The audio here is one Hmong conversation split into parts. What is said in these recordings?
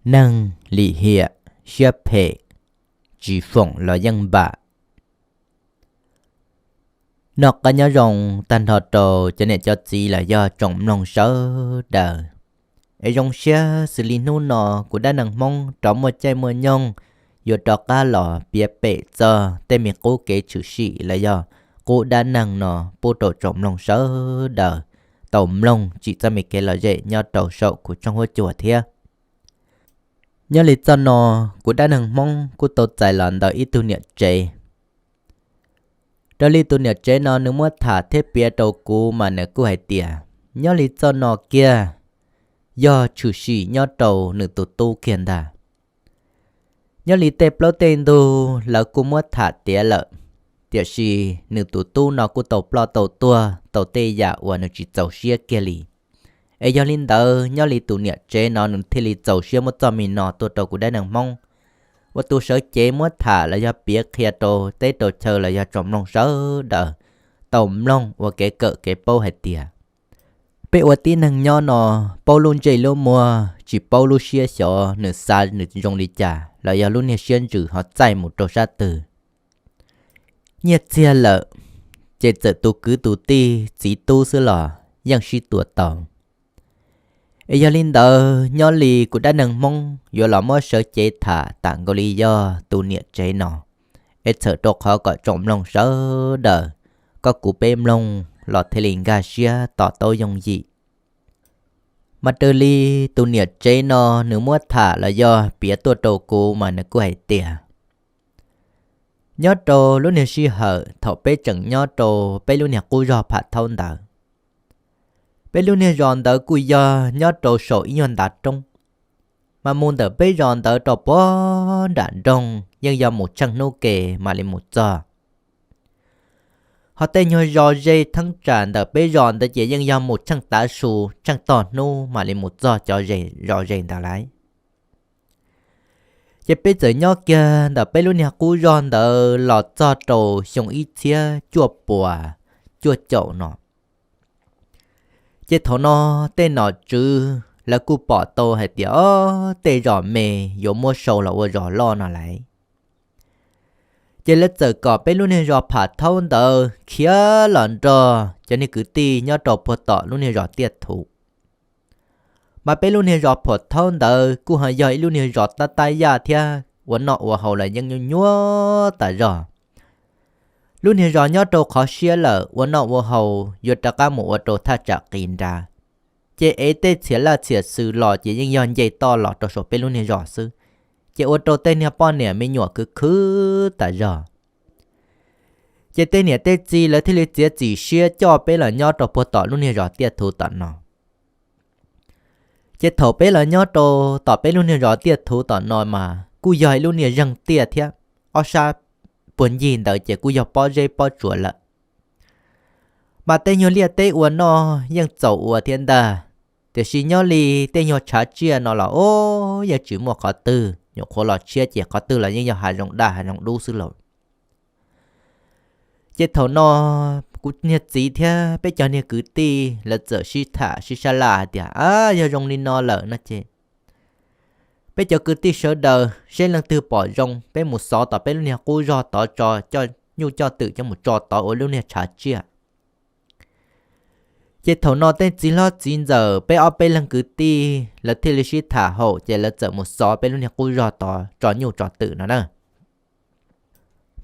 Neeg lim hiam, siab phem, tsis foom los yeej npam. Noj qab nyob zoo tag nrho rau cov niam cov txiv los yog tsoom mloog sawv daws. Es zoo siab xws li hnub no kuv dab neeg Hmoob rov muaj caij muaj nyoog yuav rov qab los piav pem txog tej me qub kev tshwm sim los yog qub dab neeg no pub rau tsoom mloog sawv daws tau mloog tsim txoj me kev lom zem nyob rau saum kuv tshooj huab cua thiab. Nyob li txoj no, kuv dab neeg Hmoob kuj tau txais los ntawm ib tug niam tsev. Raws li tus niam tsev no nws muab tham thiab piav rau kuv mas nws kuj hais tias, nyob li txoj no kiag yog tshwm sim nyob rau nws tus tub kiag ntag. Nyob li tej plaub tej ntug lawv kuj muab tham tiav lawm, tiam sis nws tus tub no kuj tau ploj tau tuag tau tej yam uas nws tsis txaus siab kiag li. Es yog li ntawd nyob li tus niam tsev no nws thiaj li txaus siab muab txoj me no tuaj rau kuv dab neeg Hmoob ua tus sawv cev muab tham los yog piav qhia rau teb rau chaw los yog tsoom mloog sawv daws tau mloog ua kev kawm kev paub hais tias peb ua tib neeg nyob no, paub lub ntsej lub muag tsis paub lub siab xyov nws xav nws zoo li cas los yog lub niag siab ntsws ho txaij mus rau sab twg. Nyiaj txiag lawm, ces txawm tus kwv tus tij txiv tub xwb los yeej sib tua tau. Es yog li ntawd nyob li kuv dab neeg Hmoob yuav los muab sawv cev tham tam nkaus li yog tus niam tsev no, es txhawm rau qhov kom tsoom mloog sawv daws, koj kuv peb mloog los thiaj li nkag siab to taub yooj yim. Mas raws li tus niam tsev no nws muab tham los yog piav tuaj rau kuv mas nws kuj hais tias, nyob rau lub niag sij hawm thaum peb tseem nyob rau peb lub niag qub zog Pham Thaub ntawd, peb lub niag zos ntawd kuj yog nyob rau saum ib nyuag ntav roob, mas mus ntawm peb zos ntawd rau puag nram nroog yeej yog mus tsheej hnub ke mam li mus txog. Ho tej nyuag zos ze theeb tsam ntawm peb zos ntawd ces yeej yog mus tsheej tav su tsheej tog hnub mam li mus txog cov zos ze ntawd lauj. Ces peb txawm nyob kiag ntawm peb lub niag qub zog ntawd los txog rau xyoo ib txhiab cuaj puas cuaj caum no. Ces thaum no tej nom tswv lawv kuj pom tau hais tias, o, tej zos me yuav muab sau los ua zos loj no lauj. Ces lawv txawm kom peb lub niag zos Pham Thaub ntawd khiav los nrog cov niag kwv tij nyob rau puag tom lub niag zos Tiaj Thuv. Mas peb lub niag zos Pham Thaub ntawd kuj ho yog ib lub niag zos tab tab yaj thiab, ua noj ua haus los yeej nyuaj nyuaj tas zog. Lub niag zos nyob rau qhov siab lawm, ua noj ua haus yuav rov qab mus ua rau thaj tsam qis nrad, ces ev tej txhiam laj txhiam xws los ces yeej yog nce toj los rau saum peb lub niag zos xwb, ces ua rau tej niag poj niam me nyuam khwv khwv tas zog. Ces tej niam tej txiv lawv thiaj li txiav txim siab coj peb los nyob rau puag tom lub niag zos Tiaj Thuv tom no. Ces thaum peb los nyob rau tom peb lub niag zos Tiaj Thuv tom no mas kuj yog ib lub niag zeeg tiaj thiab, ob sab puag ncig ntawd ces kuj yog pob zeb pob tsuas lawm. Mas tej nyuag liaj teb ua noj yeej txaus ua thiab ntag, tiam sis nyob li tej nyuag tshav tsiaj no los o, yeej tsis muaj qhov twg, nyuam qhuav los tshiab ces qhov twg los yeej yog hav zoov daj hav zoov dub xwb lauj. Ces thaum no kuv niag txiv thiab peb cov niag kwv tij lawv txawm sib tham sib sab laj hais tias, a, yog zoo li no lawm no ces peb cov kwv tij sawv daws seb leej twg pom zoo peb mus xov tom peb lub niag qub zog tod tso, coj nyuj coj twm coj mus tso tod ua lub niag tshav tsiaj. Ces thaum no tej txiv hlob txiv ntxawm peb ob peb leeg kwv tij lawv thiaj li sib tham haum ces lawv txawm mus xov peb lub niag qub zog tod tso nyuj tso twm no na.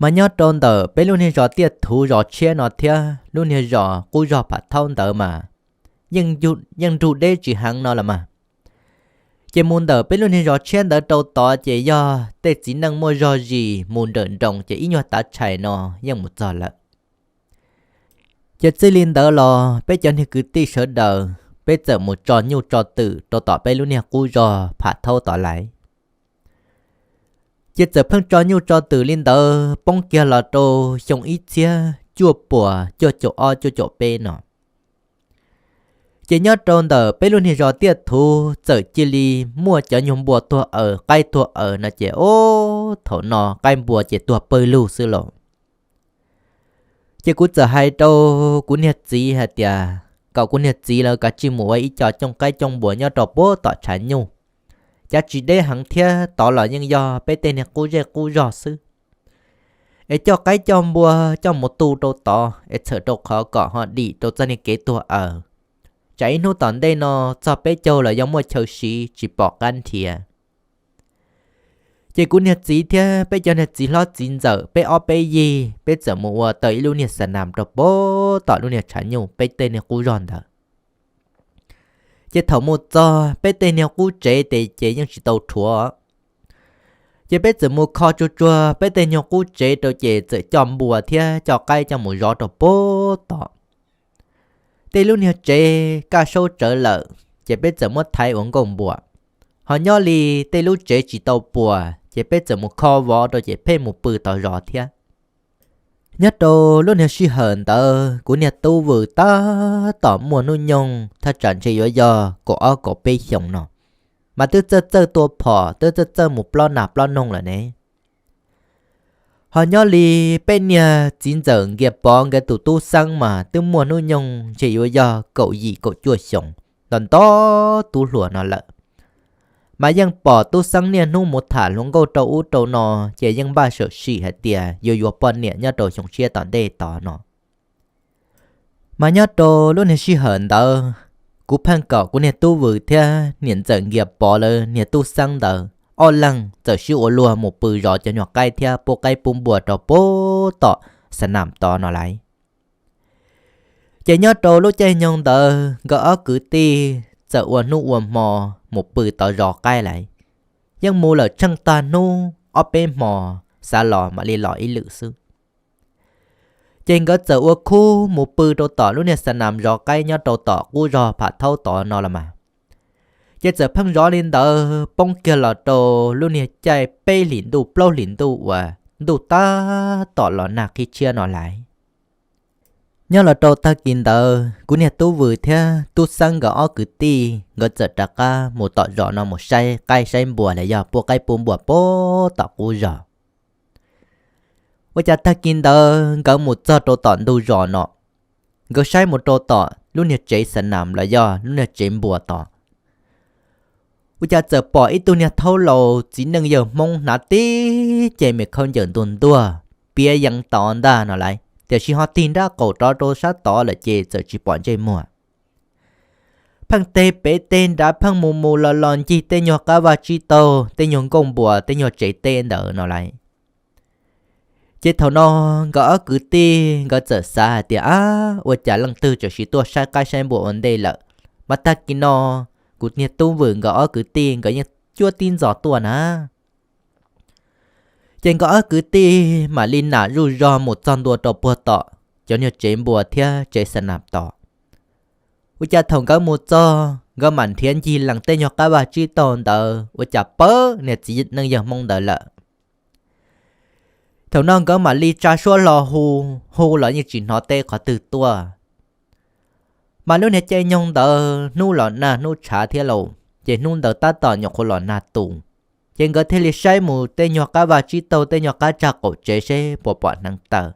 Mas nyob rau ntawm peb lub niag zos Tiaj Thuv zos tshiab no thiab lub niag zos qub zog Pham Thaub ntawd mas yeej nrug deb tsis heev no los mas. Ces mus ntawm peb lub niag zos tshiab ntawd rau tod ces yog tej txiv neej muaj zog zis mus nrawm nroos ces ib nyuag tav tshais no yeej mus txog lawm. Ces txij li ntawd los peb cov niag kwv tij sawv daws peb txawm mus tso nyuj tso twm rau tom peb lub niag qub zog Pham Thaub tod lawm. Ces txawm pheej tso nyuj tso twm li ntawd poob kiag los rau xyoo ib txhiab cuaj puas cuaj caum ob cuaj caum peb no. Ces nyob rau ntawm peb lub niag zos Tiaj Thuv txawm cia li muaj cov nyuag npua tuag aws qaib tuag aws no ces o, thaum no qaib npua ces tuag pawg lug xwb lauj. Ces kuv txawm hais rau kuv niag txiv hais tias kom kuv niag txiv lawv kav tsij mus ua ib co cooj qaib cooj npua nyob rau puag tom tshav nyuj, cav tsis deb heev thiab, tod los yeej yog peb tej niag qub zej qub zog xwb. Es coj qaib coj npua coj mus tu rau tod es txhawm rau qhov kom ho dim rau txoj niag kev tuag aws, tsam ib hnub tom ntej no txog peb caug los yog muaj chaw siv tsis pom qab nrhiav. Ces kuv niag txiv thiab peb cov niag txiv hlob txiv ntxawm peb ob peb yig, peb txawm mus ua tau ib lub niag xa nas rau puag tom lub niag tshav nyuj peb tej niag qub zog ntawd. Ces thaum mus txog peb tej niag qub tsev tes ces yeej tsis tau rhuav. Ces peb txawm mus kho tsuag tsuag peb tej niag qub tsev rau ces txawm coj npua thiab coj qaib coj mus zov rau puag tom. Tej lub niag tsev kaj saub tsawv lawm ces peb txawm muab thaiv ua nkuaj npua. Ho nyob li tej lub tsev tsis tau puas ces peb txawm mus kho vov rau ces pheej mus pw tau zov thiab. Nyob rau lub niag sij hawm ntawd kuv niag tub Vwm tab tom muaj hnub nyoog thaj tsam ntshe yuav yog kaum ob kaum peb xyoos no, mas twb txawj txawj tua phom, twb txawj txawj mus plob nas plob noog lawm ne. Ho nyob li peb niag txiv ntxawm Nkias Pov nkawd tus tub Xeeb mas twb muaj hnub nyoog ntshe yuav yog kaum yim kaum cuaj xyoos, nto nto tub hluas no lawm. Mas yeej pom tub Xeeb niaj hnub mus tham hluas nkauj rau ub rau no, ces yeej npaj sam sim hais tias yuav yuav poj niam nyob rau xyoo tshiab tom ntej tod no. Mas nyob rau lub niag sij hawm ntawd, kuv pheej kom kuv niag tub Vwm thiab niam ntxawm Nkias Pov lawv niag tub Xeeb ntawd ob leeg txawm sib ua luag mus pw zov cov nyuag qaib thiab pub qaib pub npua rau puag tom xa nas tod no lauj. Ces nyob rau lub caij nyoog ntawd nkawd ob kwv tij txawm ua hnub ua hmo mus pw tod zov qaib lauj. Yeej mus lawm tsheej tag hnub ob peb hmo, xav los mam li los ib lwm xwb. Ces nkawd txawm ua khub mus pw rau tom lub niag xa nas zov qaib nyob rau tom qub zog Pham Thaub tod no los mas. Ces txawm pheej zov li ntawd poob kiag los rau lub niag caij peb hlis ntuj plaub hlis ntuj uas ntuj tab tom los nag qhib tshiab no lauj. Nyob los rau tag kis ntawd kuv niag tub Vwm thiab tub Xeeb nkawd ob kwv tij nkawd txawm rov qab mus tom zos no mus saib qaib saib npua los yog pub qaib pub npua puag tom qub zos. Ua cas tag kis ntawd nkawd mus txog rau tom ntug zos no, nkawd saib mus rau tom lub niag tsev xa nas los yog lub niag tsev npua tod, ua cas txawm pom ib tug niag thaub laus txiv neej yawg Hmoob hnav tib ce me khaub ncaws ntuag ntuag piav yeev tod ntag no lauj, tiam sis ho tig nrab qaum rov rau sab tod lawm ces txawm tsis pom ntsej muag. Pheej teg pem teg nrad pheej mus mus los los ncig tej nyuag qab vaj tsib taug, tej nyuag nkuaj npua, tej nyuag tsev teb ntawd no lauj. Ces thaum no nkawd ob kwv tij nkawd txawm xav hais tias, ab, ua cas leej twg txawm sis tuaj saib qaib saib npua ua ntej lawm, mas tag kis no kuv niag tub Vwm nkawd ob kwv tij nkawd yeej cuab tib ntxov tuaj na. Ces nkawd ob kwv tij mam li nam zuj zog mus txog ntua rau puag tom cov niag tsev npua thiab tsev xa nas tod. Ua cas thaum nkawd mus txog nkawd mam nrhiav ncig lees tej nyuag qab vaj tsib taug ntawd ua cas pawv niag txiv neej yawg Hmoob ntawd lawm. Thaum no nkawd mam li tsa suab hlo hu, hu los yeej tsis hnov teb qhov twg tuaj. Mas lub niag caij nyoog ntawd hnub los nag hnub tshav thiab lauj, ces hnub ntawd tab tom nyuam qhuav los nag tu. Ces nkawd thiaj li saib mus tej nyuag qab vaj tsib taug tej nyuag qab tsag qaum tsev seb puas pom hneev taw.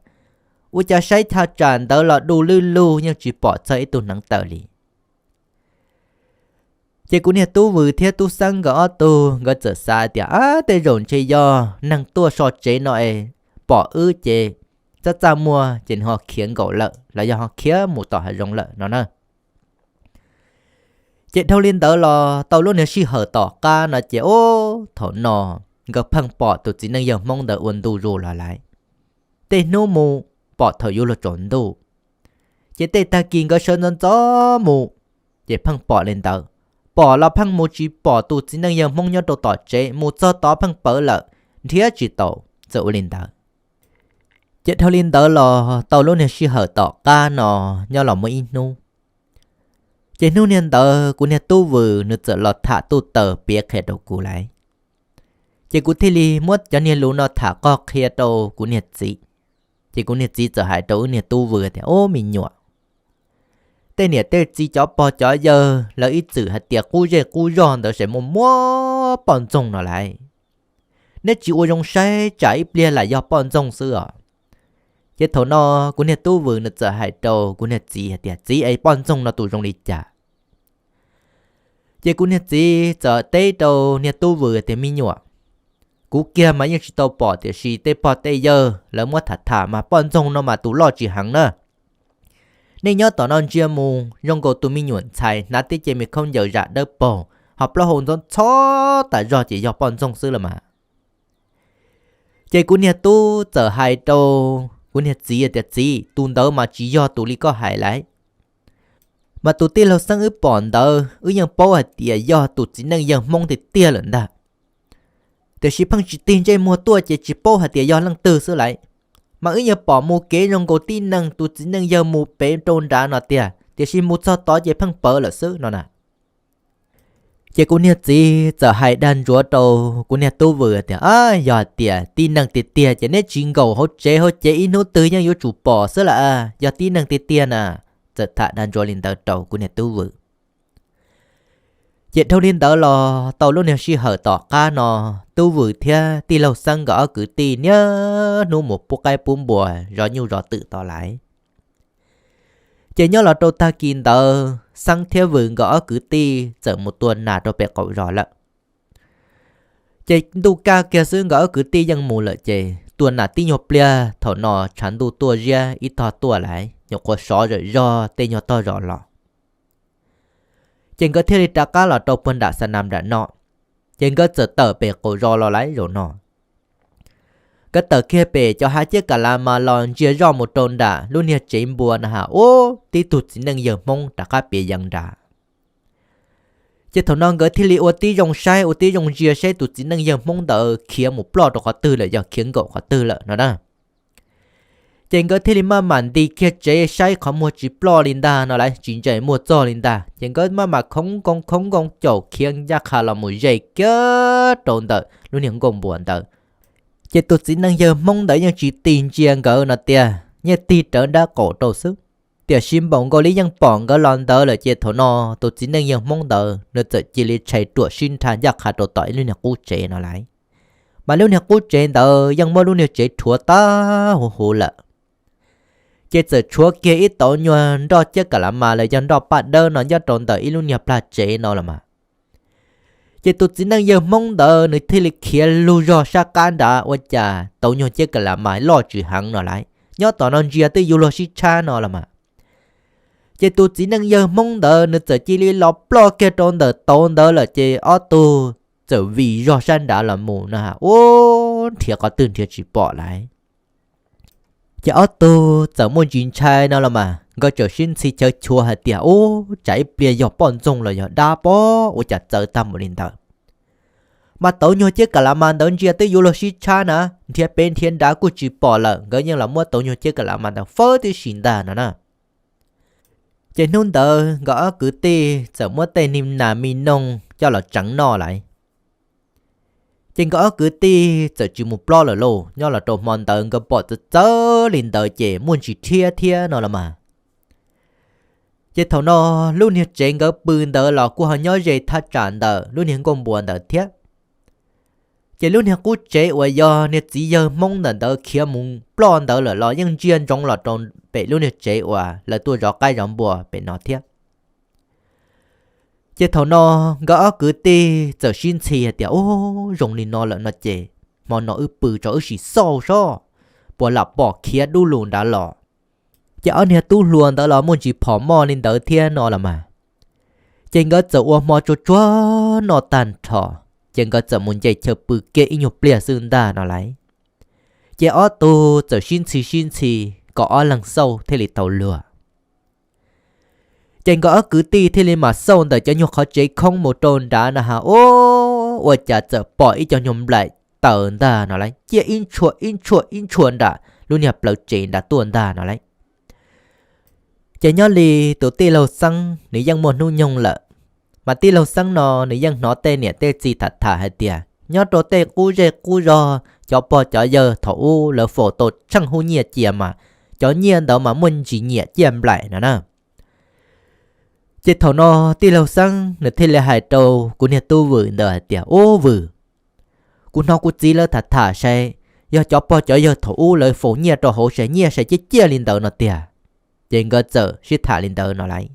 Ua cas saib thaj tsam ntawd los du lwj lug yeej tsis pom txog ib tug hneev taw li. Ces kuv niag tub Vwm thiab tub Xeeb nkawd ob tug nkawd txawm xav tias, ab, tej zaum ntshe yog neeg tuaj so tsev no es pom wb ces txaj txaj muag ces nws ho khiav nkaum lawm los yog ho khiav mus tom hav zoov lawm no na. Ces dhau li ntawd los tau lub niag sij hawm tom qab no ces ub, thaum no nkawd pheej pom tus txiv neej yawg Hmoob ntawd ua ntu zus los lawm. Tej hnub mus pom thaum yuav luag tsaus ntuj, ces tej tag kis nkawd sawv ntxov ntxov mus, ces pheej pom li ntawd. Pom los pheej mus tsis pom tus txiv neej yawg Hmoob nyob rau tom tsev, mus txog tod pheej pawv lawm, nrhiav tsis tau, txawm ua li ntawd. Ces dhau li ntawd los tau lub niag sij hawm tom qab no nyob los muaj ib hnub. Ces hnub niag ntawd kuv niag tub Vwm nws txawm los tham tuj taws piav qhia rau kuv lawm. Ces kuv thiaj li muab cov niag lus no tham qog qhia rau kuv niag txiv. Ces kuv niag txiv txawm hais rau wb niag tub Vwm tias, ub, me nyuam, tej niam tej txiv cov pog cov yawg lawv ib txwm hais tias qub zej qub zog ntawd ces muaj muaj poj ntxoog no lawm. Neb tsis ua zoo saib tsam ib pliag lam yog poj ntxoog xwb os. Ces thaum no kuv niag tub Vwm nws txawm hais rau kuv niag txiv hais tias, txiv, es poj ntxoog no tus zoo li cas? Ces kuv niag txiv txawm teb rau niag tub Vwm tias, Me nyuam, kuv kiag mas yeej tsis tau pom, tiam sis tej pog tej yawg lawv muab tham tham mas poj ntxoog no mas tus loj tsis heev na. Nej nyob tom no ntsia mus zoo nkaus tus me nyuam ntxhais hnav tib ce me khaub ncaws zam dawb paug, ho plaub hau ntxhov ntxhov tas zog ces yog poj ntxoog xwb los mas. Ces kuv niag tub txawm hais rau kuv niag txiv tias, Txiv, tus ntawd mas tsis yog tus li koj hais lauj. Mas tus tij laug Xeeb wb pom ntawd wb yeej paub hais tias yog tus txiv neej yawg Hmoob tiag tiag lawm ntag, tiam sis pheej tsis tig ntsej muag tuaj ces tsis paub hais tias yog leej twg xwb lauj. Mas wb yeej pom mus kev zoo nkaus tib neeg tus txiv neej yawg mus pem rau nrad no tiag, tiam sis mus txog tod ces pheej pawv lawm xwb no na. Ces kuv niag txiv txawm hais dag ntsuav rau kuv niag tub Vwm tias, A, yog hais tias tib neeg tiag tiag ces neb tsis nkaum hauv tsev hauv ces ib hnub twg yeej yuav tsum pom xwb lawm, yog tib neeg tiag tiag na. Txawm tham dag ntsuav li ntawd rau kuv niag tub Vwm. Ces dhau li ntawd los tau lub niag sij hawm tom qab no, tub Vwm thiab tij laug Xeeb nkawd ob kwv tij niaj hnub mus pub qaib pub npua zov nyuj zov twm tod lawm. Ces nyob los rau tag kis ntawd Xeeb thiab Vwm nkawd ob kwv tij txawm mus tua nas rau pem qaum zos lawm. Ces ntuj kaj kiag xwb nkawd ob kwv tij yeej mus lawm ces tua nas tib nyuag pliag thaum no tshav ntuj tuaj ziab ib tog tuaj lawm, nyuam qhuav sov zawm zog tej nyuag tog zos los. Ces nkawd thiaj li rov qab los rau puag nram xa nas nram no. Ces nkawd txawm tawm pem qaum zos los lawm zaum no. Nkawd tawm kiag pem cov hav ciab ka la mas los ntsia zoj mus rau nram lub niag tsev npua na has, ub, tib tug txiv neej yawg Hmoob rov qab piav yees nrad. Ces thaum no nkawd thiaj li ua tib zoo saib ua tib zoo ntsia saib tus txiv neej yawg Hmoob ntawd khiav mus ploj rau qhov twg lawm, yog khiav nkaum qhov twg lawm no na. Ces nkawd thiaj li maj mam nti kiag tsev saib qhov muag tsis ploj li ntag no lauj, tsis ntsais muag txog li ntag. Ces nkawd maj mam khoov nkoos khoov nkoos caum khiav ncaj qha los mus ze kiag rau ntawm lub niag nkuaj npua ntawd. Ces tus txiv neej yawg Hmoob ntawd yeej tsis tig ntsia nkawd no tiag, yeej tig rawv nrab qaum rau xwb. Tiam sis npaum nkaus li yeej pom nkawd los ntawd lawm ces thaum no tus txiv neej yawg Hmoob ntawd nws txawm cia li tshais ruam sib nrhab ncaj qha rau tom ib lub niag qub tsev no lauj. Mas lub niag qub tsev ntawd yeej muab lub niag tsev rhuav tag huv huv lawm. Ces txawm tshuav kiag ib tauv nyuag nroj ciab ka la mas los yog nroj paj dawb no nyob rau ntawm ib lub niag plag tsev no los mas. Ces tus txiv neej yawg Hmoob ntawd nws thiaj li khiav lug zog sab qab nrad ua cas tauv nyuag ciab ka la mas loj tsis heev no lauj, nyob tom no ntsia twb yuav luag sib tshab no los mas. Ces tus txiv neej yawg Hmoob ntawd nws txawm cia li los ploj kiag rau ntawm tauv ntawd lawm ces ob tug txawm vim zog sab nrad los mus no, ua nrhiav qhov twg nrhiav tsis pom lauj. Ces ob tug txawm muaj ntsis ntshai no los mas nkawd txawm sib ntxhi chaw chuav hais tias, ub, tsam ib pliag yog poj ntxoog los yog dab pob ua cas txawv tag mus li ntawd. Mas tauv nyuag ciab ka la mas ntawd ntsia twb yuav luag sib tshab na, nrhiav pem nrhiav nrad kuj tsis pom lawm, nkawd yeej los muab tauv nyuag ciab ka la mas ntawd fawb tib si ntag no na. Ces hnub ntawd nkawd ob kwv tij txawm muab tej niag nas me noog coj los tseev noj lauj. Ces nkawd ob kwv tij txawm tsis mus plob lawm lauj, nyob los rau hmo ntawd nkawd pom txawv txawv li ntawd ces muaj ntsis rhiab thiab no los mas. Ces thaum no lub niag tsev nkawd pw ntawd los kuj ho nyob ze thaj tsam ntawm lub niag nkuaj npua ntawd thiab. Ces lub niag qub tsev uas yog niag txiv yawg Hmoob ntawm ntawd khiav mus ploj ntawd lawm los yeej ntsia ntsoov los rau pem lub niag tsev uas lawv tuaj zov qaib zov npua pem no thiab. Ces thaum no nkawd ob kwv tij txawm sib ntxhi hais tias, ub, zoo li no lawm no ces hmo no wb pw tso wb sim xauj sob, puas lam pom khiav dub lug nrad los. Ces ob niag tub hluas ntawd los muaj ntsis phom moj li ntawd thiab no los mas. Ces nkawd txawm ua hmo tsuag tsuag noj tag nrho, ces nkawd txawm mus nce chaw pw kiag ib nyuag pliag xwb ntag no lauj. Ces ob tug txawm sib ntxhi sib ntxhi kom ob leeg xauj thiaj li tau luag. Ces nkawd ob kwv tij thiaj li mam xauj ntawm cov nyuag qhov tsev khoob mus rau nrad na has, ub, ua cas txawm pom ib co nyuag nplaim taws ntag no lauj, ciaj ib ntshuaj ib ntshuaj ib ntshuaj nram lub niag plawv tsev nrad tuaj ntag no lauj. Ces nyob li tus tij laug Xeeb nws yeej muaj hnub nyoog lawm, mas tij laug Xeeb no nws yeej hnov tej niam tej txiv tham tham hais tias nyob rau tej qub zej qub zog cov pog cov yawg thaum ub lawv faus tau tsheej hub nyiaj cia mas cov nyiaj ntawd mas muaj ntsis nyiam ciaj nplaim no na. Ces thaum no tij laug Xeeb nws thiaj li hais rau kuv niag tub Vwm ntawd hais tias, ub Vwm, kuv hnov kuv txiv lawv tham tham sai, yog cov pog cov yawg thaum ub lawv faus nyiaj rau hauv sai nyiaj sai ciaj ciaj li ntawd no tiag. Ces nkawd txawm sib tham li ntawd no lauj.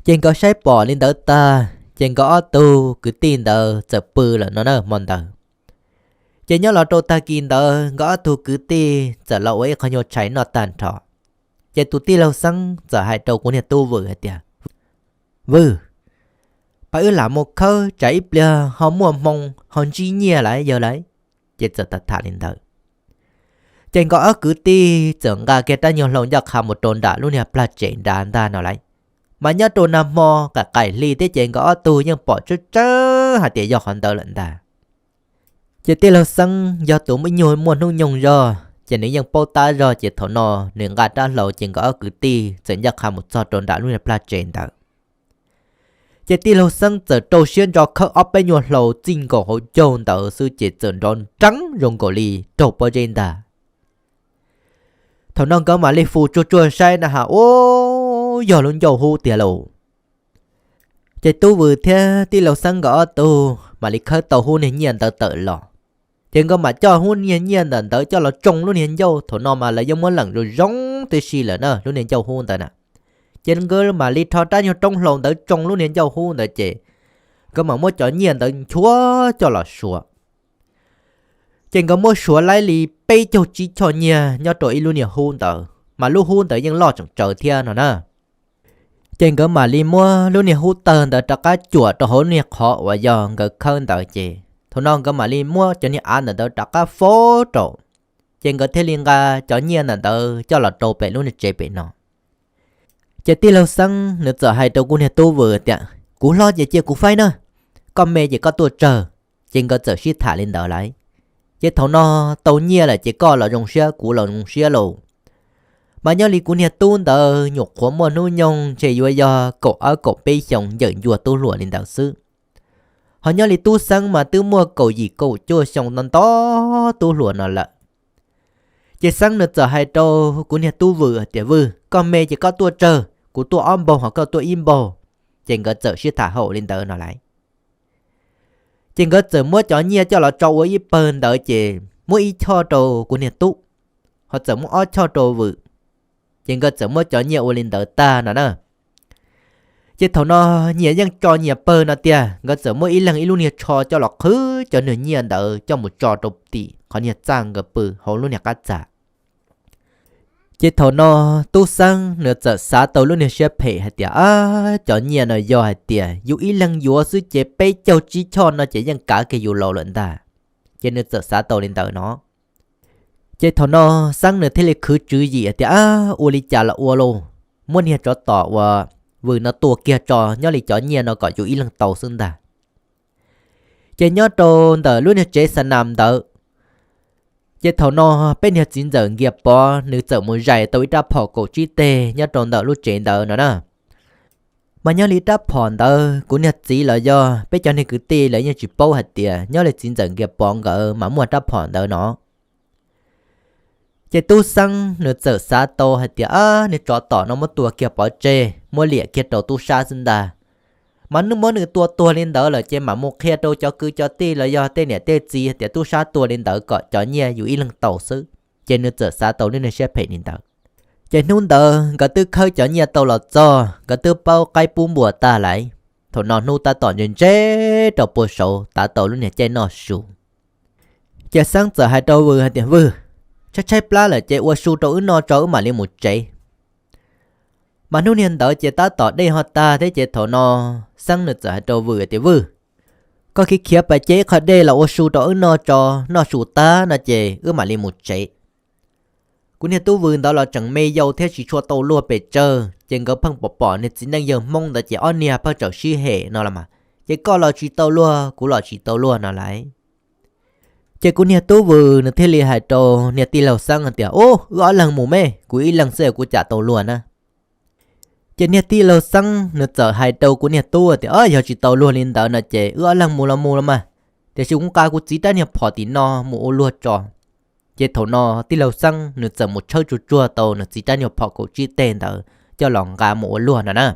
Ces nkawd saib pom li ntawd tag, Ces nkawd ob tug kwv tij ntawd txawm pw lawm no na hmo ntawd. Ces nyob los rau tag kis ntawd nkawd ob tug kwv tij txawm los ua ib qho nyuag tshais noj tag nrho. Ces tus tij laug Xeeb txawm hais rau kuv niag tub Vwm hais tias, Vwm, pab wb lam mus khawb tsam ib pliag ho muaj hmoo ho ntsib nyiaj lawm yawg lawm. Ces txawm tham tham li ntawd. Ces nkawd ob kwv tij txawm nqa kiag rab nyuag hlau ncaj qha mus rau nram lub niag plag tsev nrad ntag no lauj. Mas nyob rau nag hmo qaim qaim hli thiab ces nkawd ob tug yeej pom tsawb tsawb hais tias yog qhov ntawd lawm ntag. Ces tij laug Xeeb yog tus ib nyuag muaj hnub nyoog zog ces nws yeej paub tab zog ces thaum no nws nqa rab hlau ces nkawd ob kwv tij txawm ncaj qha mus txog rau nram lub niag plag tsev ntawd. Ces tij laug Xeeb txawm rau siab ntso khawb ob peb nyuag hlau txij nkaus hauv caug ntawd xwb ces txawm nrov nreeb zoo nkaus li raug pob zeb ntag. Thaum no nkawd mam li fus tsuag tsuag saib na has, ua, yog lub ncauj hub tiag lauj. Ces tub Vwm thiab tij laug Xeeb nkawd ob tug mam li khawb tau hub niag nyiaj ntawd tawm los. Ces nkawd mam coj hub niag nyiaj ntawm ntawd coj los tsoo lub niag ncauj, thaum no mas lawv yeej muab leem zoo zoo tib si lawm na lub niag ncauj hub ntawd na. Ces nkawd mam li rho rab nyuag roob hlau ntawd tsoo lub niag ncauj hub ntawd ces nkawd mam muab cov nyiaj ntawd nchuav coj los suav. Ces nkawd muab suav laib li peb caug tsib choj nyiaj nyob rau ib lub niag hub ntawd, mas lub hub ntawd yeej loj tseem tsawv thiab no na. Ces nkawd mam li muab lub niag hub tawg ntawd rov qab cuam rau hauv lub niag qhov uas yog nkawd khawb ntawd ces thaum no nkawd mam li muab cov niag av ntawm ntawd rov qab faub rau. Ces nkawd thiaj li nqa cov nyiaj ntawm ntawd coj los rau pem lub niag tsev pem no. Ces tij laug Xeeb nws txawm hais rau kuv niag tub Vwm tias, kuv hlob ces cia kuv faib na, koj me ces koj tuaj tsawg. Ces nkawd txawm sib tham li ntawd lauj. Ces thaum no tau nyiaj lawm ces koj los zoo siab kuv los zoo siab lauj. Mas nyob li kuv niag tub ntawd nyuam qhuav muaj hnub nyoog ntshe yuav yog kaum ob kaum peb xyoos ncawm ncua tub hluas li ntawd xwb. Ho nyob li tub Xeeb mas twb muaj kaum yim kaum cuaj xyoo nto nto tub hluas no lawm. Ces Xeeb nws txawm hais rau kuv niag tub Vwm hais tias, Vwm, koj me ces koj tuaj tsawg, kuv tuaj ob npaug ho koj tuaj ib npaug. Ces nkawd txawm sib tham haum li ntawd no lauj. Ces nkawd txawm muab cov nyiaj coj los tso ua ib pawg ntawd ces muab ib choj rau kuv niag tub, ho txawm muab ob choj rau Vwm. Ces nkawd txawm muab cov nyiaj ua li ntawd tag no na. Ces thaum no nyias yeej tso nyias pawg no tiag, nkawd txawm muab ib leeg ib lub niag tsho coj los qhwv cov niag nyiaj ntawd coj mus tso rau tim qhov niag txaj nkawd pw hauv lub niag qab txag. Ces thaum no tub Xeeb nws txawm xav tau lub niag siab phem hais tias, ab, cov nyiaj no yog hais tias yus ib leeg yuav xwb ces peb caug tsib choj no ces yeej kav kiag yus laus lawm ntag. Ces nws txawm xav tau li ntawd no. Ces thaum no Xeeb nws thiaj li khwv tswv yim hais tias, ab, ua li cas los ua lauj, muab niag tsov tom uas Vwm no tua kiag tso, nyob li cov nyiaj no kom yus ib leeg tau xwb ntag. Ces nyob rau ntawm lub niag tsev xa nas ntawd, ces thaum no peb niag txiv ntxawm Nkias Pov nws txawm mus zais tau ib rab phom kaum tsib teg nyob rau ntawm lub tsev ntawd no na. Mas nyob li rab phom ntawd kuv niag txiv los yog peb cov niag kwv tij lawv yeej tsis paub hais tias nyob li txiv ntxawm Nkias Pov nkawd mas muaj rab phom ntawd no. Ces tub Xeeb nws txawm xav tau hais tias, ab, niag tsov tom no muab tua kiag pov tseg, muab liam kiag rau tub sab xwb ntag. Mas nws muab nws tua tuag li ntawd lawm ces mam mus qhia rau cov kwv cov tij los yog tej niam tej txiv hais tias tub sab tua li ntawd kom cov nyiaj yus ib leeg tau xwb. Ces nws txawm xav tau lub niag siab phem li ntawd. Ces hnub ntawd nkawd twb khawb cov nyiaj tau los txog, nkawd twb paub qaib pub npua tag lawm. Thaum no hnub tab tom ntse ntse rau puag saud tav tau lub niag caij noj su. Ces Xeeb txawm hais rau Vwm hais tias, Vwm, tshaib tshaib plab lawm ces ua su rau wb noj tso wb mam li mus tsev. Mas hnub niag ntawd ces tab tom dej ho tag thiab ces thaum no Xeeb nws txawm hais rau Vwm tias, Vwm, koj khiav khiav pais ce ib qho dej los ua su rau wb noj tso, noj su tag no ces wb mam li mus tsev. Kuv niag tub Vwm ntawd los tseem me yau thiab tsis tshua tau luag pes tsawg, ces nkawd pheej pom pom niag txiv neej yawg Hmoob ntawd ces ob niag pheej txawm sib hem no los mas, ces koj los tsis tau luag kuv los tsis tau luag no lauj. Ces kuv niag tub Vwm nws thiaj li hais rau niag tij laug Xeeb tias, Ub, wb ob leeg mus me, kuv ib leeg xwb kuv cas tau luag na. Ces niag tij laug Xeeb nws txawm hais rau kuv niag tub tias, Yog tsis tau luag li ntawd no ces wb ob leeg mus los mus los mas, tiam sis kuv nqa kuv txiv rab niag phom tim no mus ua luag tso. Ces thaum no tij laug Xeeb nws txawm mus tshawb tsuag tsuag tau nws txiv rab niag phom kaum tsib teg ntawd coj los nqa mus ua luag no na.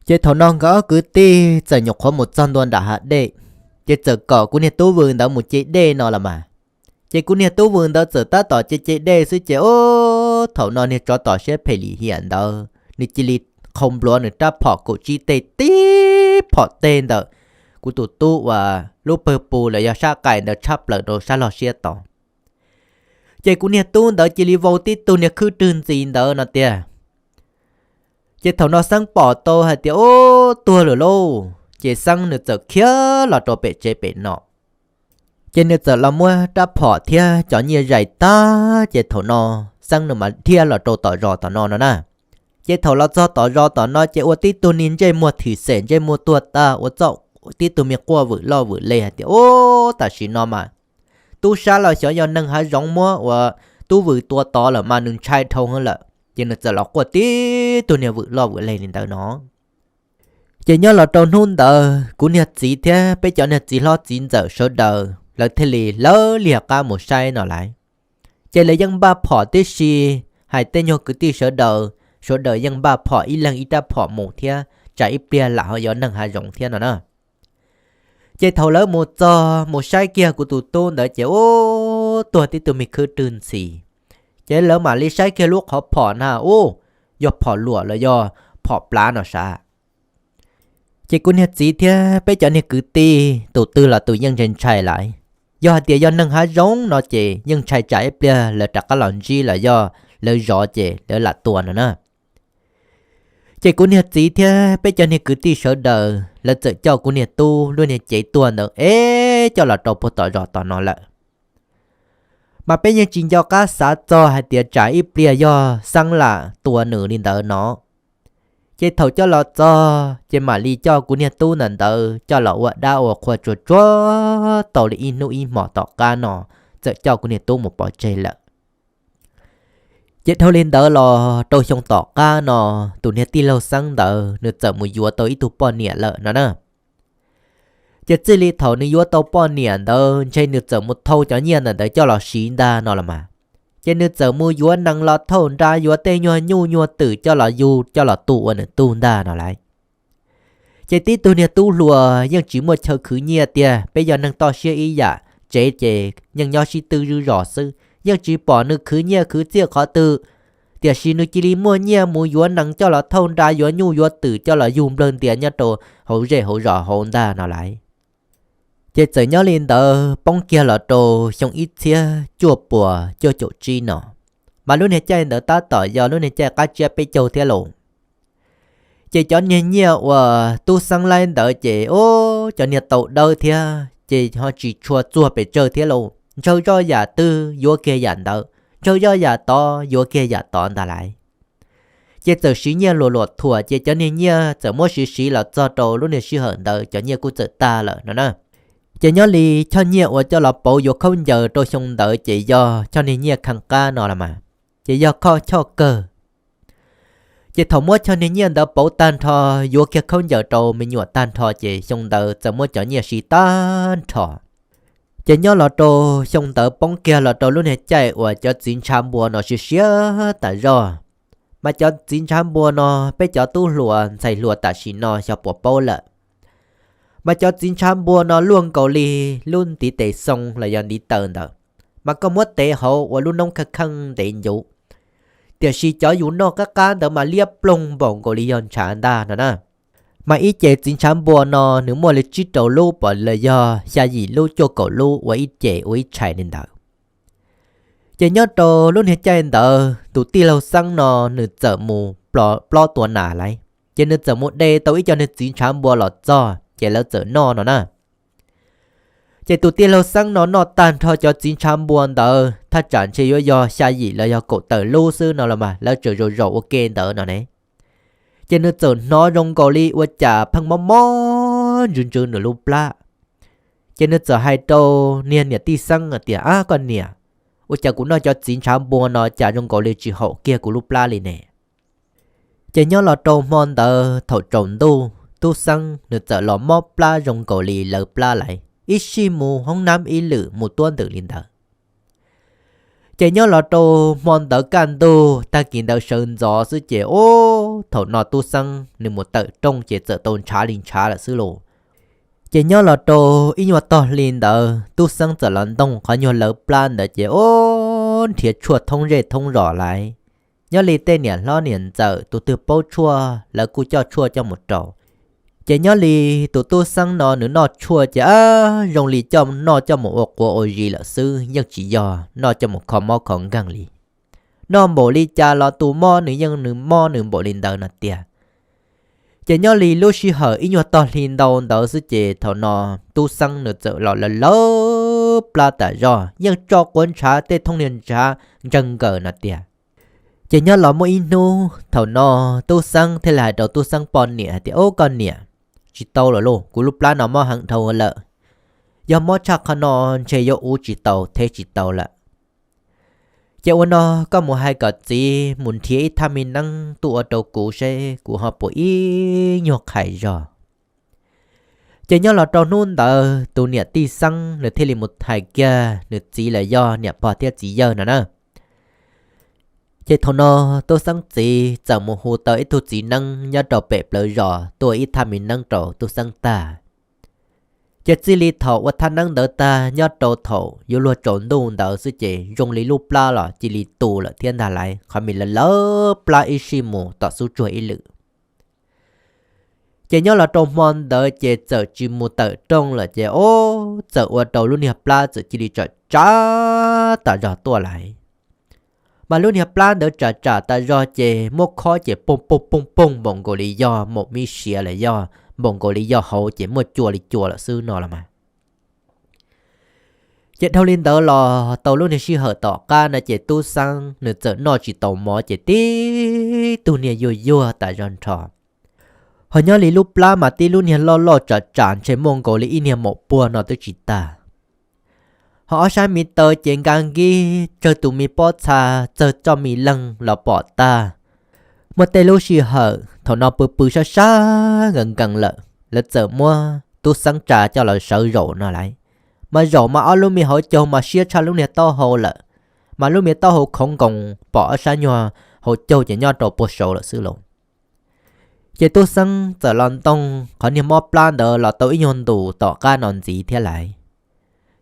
Ces thaum no nkawd ob kwv tij txawm nyuam qhuav mus txog ntua nram hav dej, ces txawm kom kuv niag tub Vwm ntawd mus ce dej no los mas. Ces kuv niag tub Vwm ntawd txawm tab tom ce ce dej xwb ces ub, thaum no niag tsov tom siab phem lim hiam ntawd nws cia li qhau npluav nws rab phom kaum tsib teg tib phom teg ntawm kuv tus tub uas lub pawg pus los yog sab qais ntawd tshab plaws rau sab log siab tod. Ces kuv niag tub ntawd cia li vau tib tug niag khwb rwg ntxiv ntawd no tiag. Ces thaum no Xeeb pom tau hais tias, Ub, tuag lawm lauj! Ces Xeeb nws txawm khiav los rau pem tsev pem no. Ces nws txawm los muab rab phom thiab cov nyiaj zais tag, ces thaum no Xeeb nws mas dhia los rau tom zos tom no no na. Ces thaum los txog tom zos tom no ces ua tib tug niag ntsej muag thim xem ntsej muag tuag tag, ua txoj tib tug me quaj vwm loj vwm le hais tias, Ub, tam sim no mas tub sab los xyov yog neeg hav zoov muab ua tub vwm tua tod lawm mas nws ntshai dhau heev lawm. Ces nws txawm los quaj tib tug niag vwm loj vwm le li ntawd no. Ces nyob los rau hnub ntawd kuv niag txiv thiab peb cov niag txiv hlob txiv ntxawm sawv daws lawv thiaj li lawv liag qab mus saib no lauj. Ces lawv yeej npaj phom tib si, hais tej nyuag kwv tij sawv daws, sawv daws yeej npaj phom ib leeg ib rab phom mus thiab tsam ib pliag lam ho yuav neeg hav zoov thiab no na. Ces thaum lawv mus txog mus saib kiag kuv tus tub ntawd ces ub, tuag tib tug me khwb rwg ntxiv. Ces lawv mam li saib kiag lub qhov phom na, ub, yog phom luam los yog phom plav no sav. Ces kuv niag txiv thiab peb cov niag kwv tij tus twg los tus yeej ntshai ntshai lauj. Yog hais tias yog neeg hav zoov no ces yeej ntshai tsam ib pliag lawv rov qab los ntsib los yog lawv zov ces lawv lam tua no na. Ces kuv niag txiv thiab peb cov niag kwv tij sawv daws lawv txawm coj kuv niag tub lub niag cev tuag ntawd es coj los rau puag tom zos tom no lawm. Mas peb yeej tsis nco qab xav txog hais tias tsam ib pliag yog Xeeb lam tua nws li ntawd no. Ces thaum coj los txog ces mam li coj kuv niag tub ntawm ntawd coj los ua dab ua qhua tsuag tsuag tau li ib hnub ib hmos tom qab no txawm coj kuv niag tub mus pov tseg lawm. Ces dhau li ntawd los rau xyoo tom qab no tus niag tij laug Xeeb ntawd nws txawm mus yuav tau ib tug poj niam lawm no na. Ces txij li thaum nws yuav tau poj niam ntawd ntshe nws txawm mus thau cov nyiaj ntawm ntawd coj los siv ntag no los mas. Ces nws txawm mus yuav nees los thauj nra yuav tej nyuag nyuj nyuag twm coj los yug coj los tu ua nws tug ntag no lauj. Ces tib tug niag tub hluas yeej tsis muaj chaw khwv nyiaj tiag, peb yog neeg toj siab ib yam, tsev ces yeej nyob sib twb zog xwb, yeej tsis pom nws khwv nyiaj khwv txiaj qhov twg. Tiam sis nws cia li muaj nyiaj mus yuav nees coj los thauj nra yuav nyuj yuav twm coj los yug nplawg ntias nyob rau hauv zej hauv zos hauv ntag no lauj. Ces txawm nyob li ntawd poob kiag los rau xyoo ib txhiab cuaj puas cuaj caum tsib no, mas lub niag caij ntawd tab tom yog lub niag caij qab tsiab peb caug thiab lauj. Ces cov niag nyiaj uas tub Xeeb laib ntawd ces ub, cov niag tau dawb thiab ces ho tsis tshua txuag pes tsawg thiab lauj. Ntshaw zoj yam twg yuav kiag yam ntawd, ntshaw zoj yam tod yuav kiag yam tod ntag lauj. Ces txawm siv nyiaj luam luam thuam ces cov niag nyiaj txawm muab siv siv los txog rau lub niag sij hawm ntawd cov nyiaj kuj txawm tag lawm no na. Ces nyob li choj nyiaj uas coj los pauv yuav khaub ncaws rau xyoo ntawd ces yog choj niag nyiaj kheev qab no los mas, ces yog khoj choj kawg. Ces thaum muab choj niag nyiaj ntawd pauv tag nrho, yuav kiag khaub ncaws rau me nyuam tag nrho ces xyoo ntawd txawm muab cov nyiaj siv tag nrho. Ces nyob los rau xyoo ntawd poob kiag los rau lub niag caij uas cov txiv ntshav npua no siav siav tas zog. Mas cov txiv ntshav npua no peb cov tub hluas ntxhais hluas tam sim no xyov puas paub lawm. Mas cov txiv ntshav npua no luaj nkaus li lub ntiv tes xoo los yog ntiv taw ntawd, mas koj muab tev hauv ua lub noob kheej kheej ntev ncuv, tiam sis cov yus noj qab qab ntawd mas liab ploog npaum nkaus li yog ntshav ntag no na. Mas ib ce txiv ntshav npua no nws muaj li tsib rau lub pom los yog xya yim lub cuaj kaum lub ua ib ce ua ib tshais li ntawd. Ces nyob rau lub niag caij ntawd tus tij laug Xeeb no nws txawm mus plob tua nas lauj, ces nws txawm mus de tau ib co niag txiv ntshav npua los txog ces lawv txawm noj no na. Ces tus tij laug Xeeb no noj tag nrho cov txiv ntshav npua ntawd thaj tsam ntshe yuav yog xya yim los yog kaum tawm lub xwb no los mas lawv tseem zaum zaum ua ke ntawd no ne. Ces nws txawm hnov zoo nkaus li ua cas pheej mob mob ntsws ntsws nws lub plab. Ces nws txawm hais rau niag niam tij Xeeb hais tias, Ab koj niam, ua cas kuv noj cov txiv ntshav npua no cas zoo nkaus li tsis haum kiag kuv lub plab li ne? Ces nyob los rau hmo ntawd thaum tsaus ntuj tub Xeeb nws txawm los mob plab zoo nkaus li lawv plab lawm, ib sij mus hoob nab ib lwm mus tuab ntwm li ntawd. Ces nyob los rau hmo ntawd kaj ntug tag kis ntawd sawv ntxov xwb ces ub, thaum no tub Xeeb nws mus tawm rooj ces txawm tau ntshav li ntshav lawm xwb lauj. Ces nyob los rau ib nyuag tog hli ntawd tub Xeeb txawm los ntoog qhov nyuag lawv plab ntawd ces ub, nrhiav tshuaj thoob zej thoob zos lawm. Nyob li tej niam hlob niam ntxawm tus twg paub tshuaj lawv kuj coj tshuaj coj mus rau. Ces nyob li tus tub Xeeb no nws noj tshuaj ces zoo li coj noj coj mus ua quav ua zis lawm xwb, yeej tsis yog noj coj mus kho mob kho nkeeg li. Noj npaum li cas los tus mob nws yeej nws mob nws npaum li ntawd no tiag. Ces nyob li lub sij hawm ib nyuag tog hli ntau ntawd xwb ces thaum no tub Xeeb nws txawm los lawv lawv plab tas zog, yeej tso quav ntshav tej thooj niag ntshav ntseeg nkaws no tiag. Ces nyob los muaj ib hnub thaum no tub Xeeb thiaj li hais rau tub Xeeb poj niam hais tias, Ub, koj niam, tsis tau lawm lauj, kuv lub plab no mob heev dhau lawm. Yog mob tshaj qhov no ntshe yuav ua tsis tau thev tsis tau lawm. Ces ua no koj mus hais kom txiv mus nrhiav ib thaj me neeb tuaj ua rau kuv seb kuv ho puas ib nyuag qhais zog. Ces nyob los rau hnub ntawd tus niam tij Xeeb nws thiaj li mus hais kiag nws txiv los yog niam pog thiab txiv yawg no na. Ces thaum no tub Xeeb txiv txawm mus hu tau ib tug txiv neeb nyob rau pem plawv zos tuaj ib thaj me neeb rau tub Xeeb tag. Ces txij li thaum ua thaj neeb ntawd tag nyob rau thaum yuav luag tsaus ntuj ntawd xwb ces zoo li lub plab los cia li tu lawm thiab ntag lauj, qhov me lawv lawv plab ib sij mus tom xub tsuag ib lwm. Ces nyob los rau hmo ntawd ces txawm tsis mus tawm rooj lawm ces ub, txawm ua rau lub niag plab txawm cia li tsam tsam tas zog tuaj lauj. Mas lub niag plab ntawd tsam tsam tas zog ces muab khob ces poog poog poog poog npaum nkaus li yog maum mi siav los yog npaum nkaus li yog hauv ces muaj cua li cua lawm xwb no los mas. Ces dhau li ntawd los tau lub niag sij hawm tom qab no ces tub Xeeb nws txawm noj tsis tau mov ces tib tug niag yuag yuag tas zog nrho. Ho nyob li lub plab mas tib lub niag loj loj tsam tsam ntshe muaj nkaus li ib niag maum puag no twb tsis tag. Ho ob sab me taw ces nka nkib tsawg tus me pob txha, tsawg txoj me leeg los pom tag. Muaj tej lub sij hawm thaum no pw pw sab sab nkees nkees lawm, lawv txawm muab tub Xeeb tsa coj los sawv zaum no lauj. Mas zaum mas ob lub me hauv caug mas siab tshaj lub niag taub hau lawm, mas lub me taub hau khoov nkoos pom ob sab nyuag hauv caug ces nyob rau puag saud lawm xwb lauj. Ces tub Xeeb txawm los ntoog qhov niag mob plab ntawd los tau ib nyuag ntus tom qab no ntxiv thiab lauj.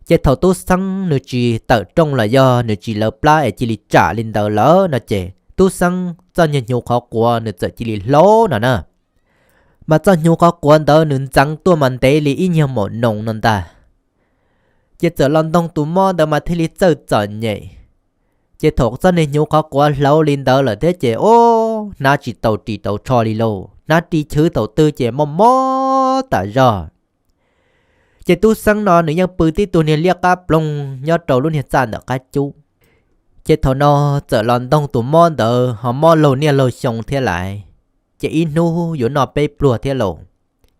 Ces thaum tub Xeeb nws tsis tawm rooj los yog nws tsis lawv plab es cia li tsam li ntawd lawm no ces tub Xeeb txoj niag hnyuv qhov quav nws txawm cia li hlaub no na. Mas txoj hnyuv qhov quav ntawd nws ntxeev tuaj mas ntev li ib nyuag maum noos no ntag. Ces txawm los ntoog tus mob ntawd mas thiaj li txawj txom nyem. Ces thaum txoj niag hnyuv qhov quav hlaub li ntawd lawm thiab ces ub, hnav tsis tau ris tau tsho li lauj, hnav ris chwv thaum twg ces mob mob tas zog. Ces tub Xeeb no nws yeej pw tib tug niag liab qab ploog nyob rau lub niag txaj ntawm qab cub. Ces thaum no txawm los ntoog tus mob ntawd ho mob laug niaj laug xyoo thiab lauj. Ces ib hnub yuav noj peb pluag thiab lauj.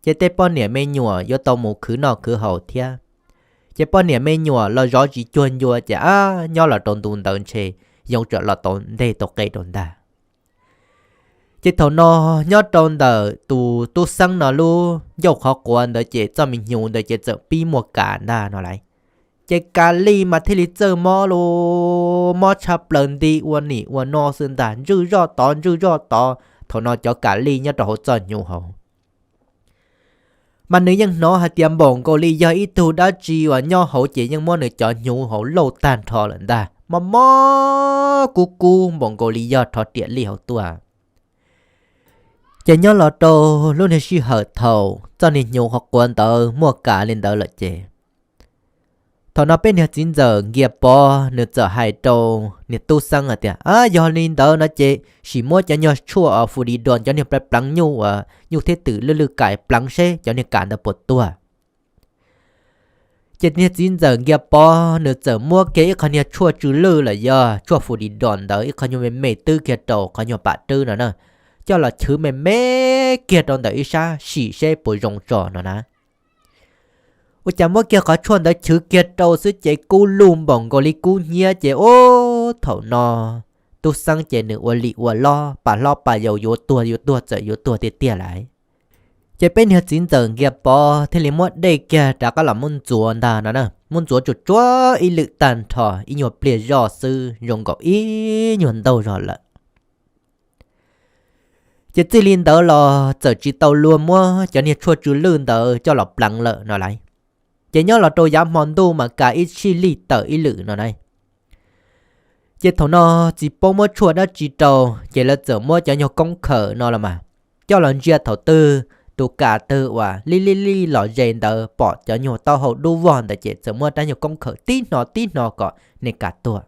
Ces tej poj niam me nyuam yuav tau mus khwv noj khwv haus thiab. Ces poj niam me nyuam los zov tsis cuag ncua ces ab nyob los rau ntu ntawd ntshe yoov tsam los tau nteg tau qe rau ntag. Ces thaum no nyob rau ntawm tus tub Xeeb no lub ncauj qhov quav ntawd ces txoj me hnyuv ntawd ces txawm pib muaj kas ntag no lauj. Ces kas lij mas thiaj li txawj mob lauj, mob tshaj plaws nti ua nim ua no xwb ntag, ntswj zoj tod ntswj zoj tod. Thaum no cov kas lij nyob rau hauv txoj hnyuv hauv mas nws yeej hnov hais tias npaum nkaus li yog ib tug dab tsi uas nyob hauv ces yeej muab nws cov hnyuv hauv lauj tag nrho lawm ntag, mob mob kub kub npaum nkaus li yog rho riam lij hauv tuaj. Ces nyob los rau lub niag sij hawm thaum txoj niag hnyuv qhov quav ntawd muaj kas li ntawd lawm ces thaum no peb niag txiv ntxawm Nkias Pov nws txawm hais rau niag tub Xeeb hais tias, Ab, yog li ntawd no ces sim muab cov nyuag tshuaj fus dis dos cov niag pleev pleev nyuj uas nyuj thiab twm lwj lwj kais pleev seb cov niag kas ntawd puas tuag. Ces niag txiv ntxawm Nkias Pov nws txawm muab kiag ib qho niag tshuaj tsw lwj los yog tshuaj fus dis dos ntawd ib qho nyuag me me twb kiag rau qhov nyuag pam rwb no na, coj los chwv me me kiag rau ntawm ib sab sim seb puas zoo tso no na. Ua cas muab kiag qhov tshuaj ntawd chwv kiag rau xwb ces kub lug npaum nkaus li kub hnyiab ces ub thaum no tub Xeeb ces nws ua lim ua lob pas hlob pas yau yuav tuag yuav tuag txawm yuav tuag tiag tiag lauj. Ces peb niag txiv ntxawm Nkias Pov thiaj li muab dej kiag rov qab los muab ntxuav ntag no na, muab ntxuav tsuag tsuag ib lwm tag nrho ib nyuag pliag zoj xwb zoo nkaus ib nyuag ntaug zog lawm. Ces txij li ntawd los txawm tsis tau luag muab cov niag tshuaj tsw lwj ntawd coj los pleev lawm no lauj. Ces nyob los rau yav hmo ntuj mas kas ib sij lij tawm ib lwm no na. Ces thaum no tsis paub muab tshuaj dab tsi rau, ces lawv txawm muab cov nyuag koob khawm no los mas coj los ntsia thaum twg tus kam twg uas lij lij lij los ze ntawd pom cov nyuag taub hau dub vog ntawd ces txawm muab rab nyuag koob khawm tib hno tib hno kom nws kam tuag.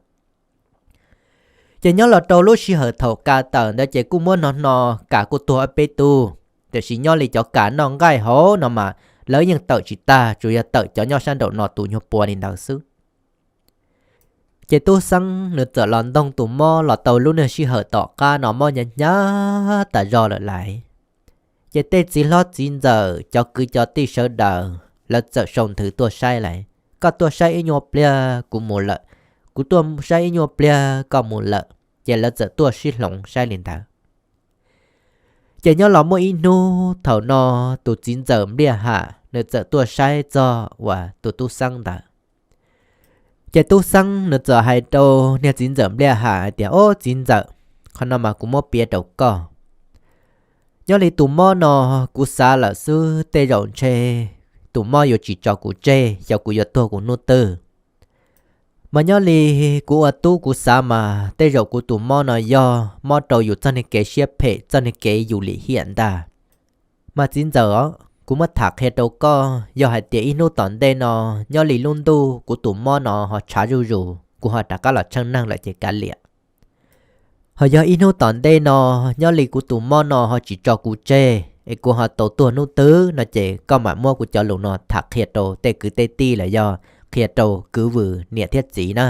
Ces nyob los rau lub sij hawm thaum kam tawm ntawd ces kuj muab hno hno kam kuj tuag ob peb tug, tiam sis nyob li cov kam noj nqaij hauv no mas lawv yeej tawm tsis tag, tsuas yog tawm cov nyob sab nraum no tus nyuag pua li ntawd xwb. Ces tub Xeeb nws txawm los ntoog tus mob los tau lub niag sij hawm tom qab no mob hnyav hnyav tas zog lawm lais. Ces tej txiv hlob txiv ntxawm cov kwv cov tij sawv daws lawv txawm sau nthwv tuaj saib lais, koj tuaj saib ib nyuag pliag kuv mus lawm, kuv tuaj saib ib nyuag pliag koj mus lawm, ces lawv txawm tuaj sib hloov saib li ntawd. Ces nyob los muaj ib hnub thaum no tus txiv ntxawm Npliaj Ham nws txawm tuaj saib txog uas tus tub Xeeb ntawd. Ces tub Xeeb nws txawm hais rau niag txiv ntxawm Npliaj Ham hais tias, Ob txiv ntxawm, qhov no mas kuv muab piav rau koj. Nyob li tus mob no kuv xav lawm xwb tej zaum ntshe tus mob yuav tsis tso kuv tseg xyov kuv yuav tuag kuv hnub twg. Mas nyob li kuv ua tub kuv xav mas tej zaum kuv tus mob no yog mob rau yus txoj niag kev siab phem txoj niag kev yus lim hiam ntag. Mas txiv ntxawm os, kuv muab tham qhia rau koj, yog hais tias ib hnub tom ntej no nyob li lub ntuj kuv tus mob no ho tshav zuj zus kuv ho rov qab los tsheej neeg lawm ces kav liam. Ho yog ib hnub tom ntej no nyob li kuv tus mob no ho tsis tso kuv tseg es kuv ho tau tuag hnub twg no ces koj mam muab kuv cov lus no tham qhia rau tej kwv tej tij los yog qhia rau kwv Vwm niam thiab txiv na.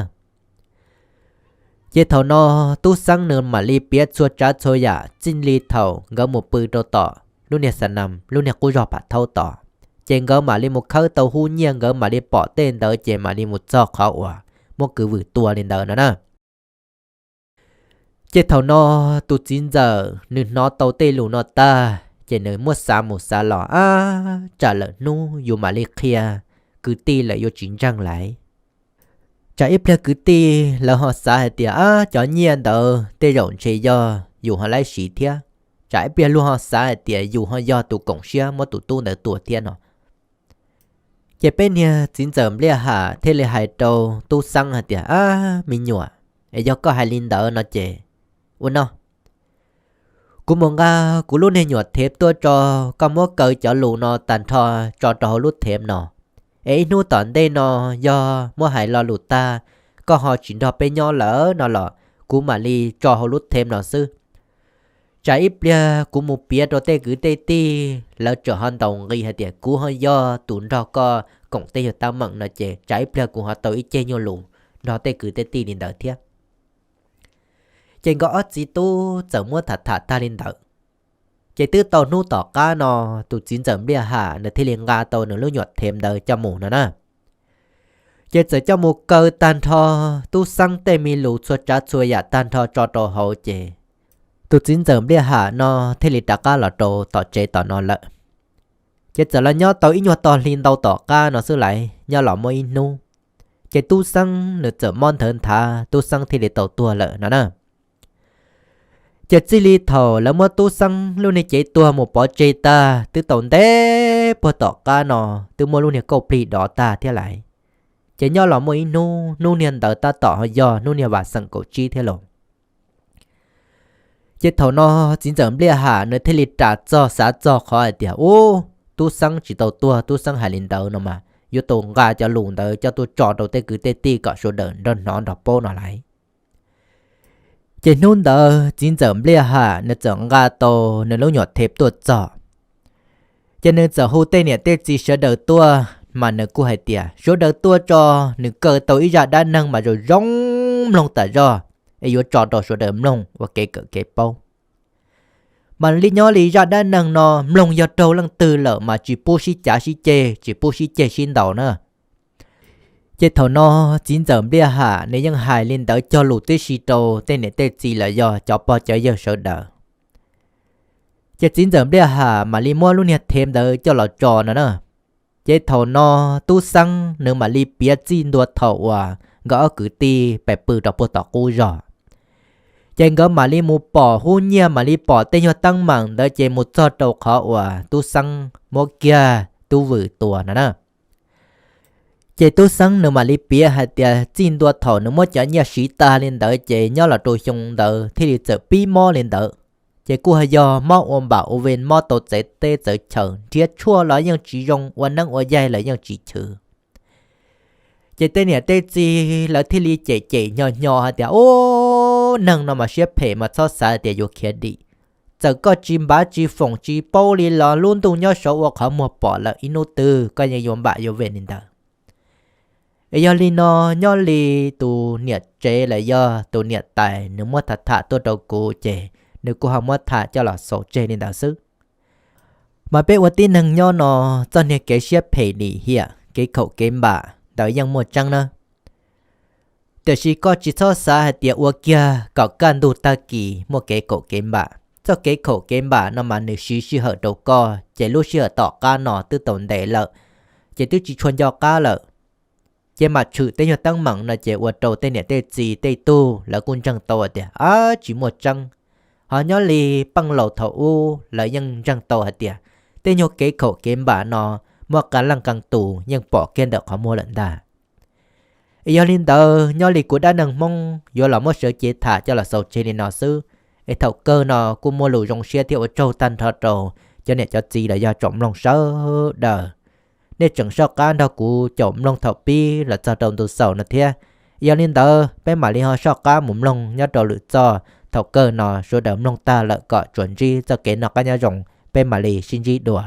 Ces thaum no tub Xeeb nws mam li piav txhua tsav txhua yam txij li thaum nkawd mus pw rau tom lub niag xa nas lub niag qub zog Phav Thaub tod, ces nkawd mam li mus khawb tau hub nyiaj nkawd mam li pom tej ntawd ces mam li mus txog qhov uas muab kwv Vwm tua li ntawd no na. Ces thaum no tus txiv ntxawm nws hnov tau tej lus no tag ces nws muab xav mus xav los, Ab, tsam lawm hnub yus mam li qhia kwv tij lawm yuav tsis ntseeg lais. Tsam ib pliag kwv tij lawv ho xav hais tias, Ab, cov nyiaj ntawd tej zaum ntshe yog yus ho laib siv thiab. Tsam ib pliag luag ho xav hais tias yus ho yog tus koom siab muab tus tub ntawd tua thiab no. Ces peb niag txiv ntxawm Npliaj Ham thiaj li hais rau tub Xeeb hais tias, Ab, me nyuam, es yog koj hais li ntawd no ces ua no, kuv mus nqa kuv lub niag nyuam thev tuaj tso, koj muab kaw cov lus no tag nrho tso rau hauv lub thev no. Es ib hnub tom ntej no yog muab hais lo lus tag, koj ho tsis nrog peb nyob lawm no los kuv mam li tso hauv lub thev no xwb. Tsam ib pliag kuv mus piav rau tej kwv tej tij, lawv tseem ho ntaus nqi hais tias kuv ho yog tus nrog koj koom tej yawg teeb meem no ces tsam ib pliag kuv ho tau ib ceg nyuaj lus nrog tej kwv tej tij li ntawd thiab. Ces nkawd ob txiv tub txawm muab tham tham tag li ntawd. Ces twb tau hnub tom qab no tus txiv ntxawm Npliaj Ham nws thiaj li nqa tau nws lub nyuam thev ntawd coj mus no na. Ces txawm coj mus kaw tag nrho tub Xeeb tej me lus txhua tsav txhua yam tag nrho tso rau hauv ces tus txiv ntxawm Npliaj Ham no thiaj li rov qab los rau tom tsev tom no lawm. Ces txawm los nyob tau ib nyuag tog hli ntau tom qab no xwb lais, nyob los muaj ib hnub, ces tub Xeeb nws txawm mob nthawv nthav, tub Xeeb thiaj li tau tuag lawm no na. Ces txij li thaum lawv muab tub Xeeb lub niag cev tuag mus pov tseg tag twb tau ntev puag tom qab no, twb muab lub niag kauj plig dov tag thiab lais. Ces nyob los muaj ib hnub, hnub niag ntawd tab tom ho yog hnub niag vas xeem kaum tsib thiab lauj. Ces thaum no txiv ntxawm Npliaj Ham nws thiaj li ras txog xav txog qhov hais tias, Ub, tub Xeeb tsis tau tuag, tub Xeeb hais li ntawd no mas yuav tau nqa cov lus ntawd coj tuaj tso rau tej kwv tej tij kom sawv daws nrog hnov nrog paub no lais. Ces hnub ntawd txiv ntxawm Npliaj Ham nws txawm nqa tau nws lub nyuam thev tuaj txog. Ces nws txawm hu tej niam tej txiv sawv daws tuaj, mas nws kuj hais tias sawv daws tuaj tso, nws kaw tau ib zaj dab neeg mas zoo zoo mloog tas zog, es yuav tso rau sawv daws mloog ua kev kawm kev paub. Mas li nyob li zaj dab neeg no mloog yog raug leej twg lawm mas tsis pub sib cav sib ceg, tsis pub sib ceg sib ntaus na. Ces thaum no txiv ntxawm Npliaj Ham nws yeej hais li ntawd cog lus tib si rau tej niam tej txiv los yog cov pog cov yawg sawv daws. Ces txiv ntxawm Npliaj Ham mam li muab lub niag thev ntawd coj los tso no na. Ces thaum no tub Xeeb nws mam li piav txij ntua thaum uas nkawd ob kwv tij pes pw rau puag tom qub zog. Ces nkawd mam li mus pom hub nyiaj, mam li pom tej nyuag teeb meem ntawd ces mus txog rau qhov uas tub Xeeb muab kiag tub Vwm tua no na. Ces tub Xeeb nws mam li piav hais tias txij ntua thaum nws muab cov nyiaj siv tag li ntawd ces nyob los rau xyoo ntawd thiaj li txawm pib mob li ntawd. Ces kuj yog mob ua npam ua ve, mob tau txawv teb txawv chaw, nrhiav tshuaj los yeej tsis zoo, ua neeb ua yaig los yeej tsis chwv. Ces tej niam tej txiv lawv thiaj li cem cem hnyos hnyos hais tias, Ub, neeg no mas siab phem mas txhob xav tias yuav khiav dim. Txawm koj tsis npav tsis foom tsis paub li los lub ntuj nyob saud ua qhov muag pom lawm, ib hnub twg koj yeej yuav npam yuav ve li ntawd. Es yog li no, nyob li tus niam tsev los yog tus niam tais nws muab tham tham tuaj rau kuv ces nws kuj ho muab tham coj los xaus tseg li ntawd xwb. Mas peb ua tib neeg nyob no, txoj niag kev siab phem lim hiam, kev khaum kev npam ntawd yeej muaj tseeb na. Tiam sis koj tsis txhob xav hais tias ua kiag kom kaj ntug tag kis muaj kev khaum kev npam. Txoj kev khaum kev npam no mas nws siv sij hawm rau koj, ces lub sij hawm tom qab no twb tau ntev lawm, ces twb tsis tshua nco qab lawm. Ces mam tshwm tej nyuag teeb meem no ces ua rau tej niam tej txiv tej tug lawv kuj ntseeg tau tias ab tsis muaj tseeb. Ho nyob li pej laus thaum ub lawv yeej ntseeg tau hais tias tej nyuag kev khaum kev npam no muaj qee leej qee tus yeej pom kiag ntawm qhov muag lawm ntag. Es yog li ntawd, nyob li kuv dab neeg Hmoob yuav los muab sawv cev tham coj los xaus tseg li no xwb. Es thaum kawg no kuj muaj lus zoo siab thiab ua tsaug tag nrho rau cov niam cov txiv los yog tsoom mloog sawv daws. Nej tseem soj qab nrog kuv caum mloog thaum pib los txog rau ntu xaus no thiab. Yog li ntawd, peb mam li ho soj qab mus mloog nyob rau lwm txoj. Thaum kawg no sawv daws mloog tag lawm kom tsuas ntsib txoj kev noj qab nyob zoo, peb mam li sib ntsib dua.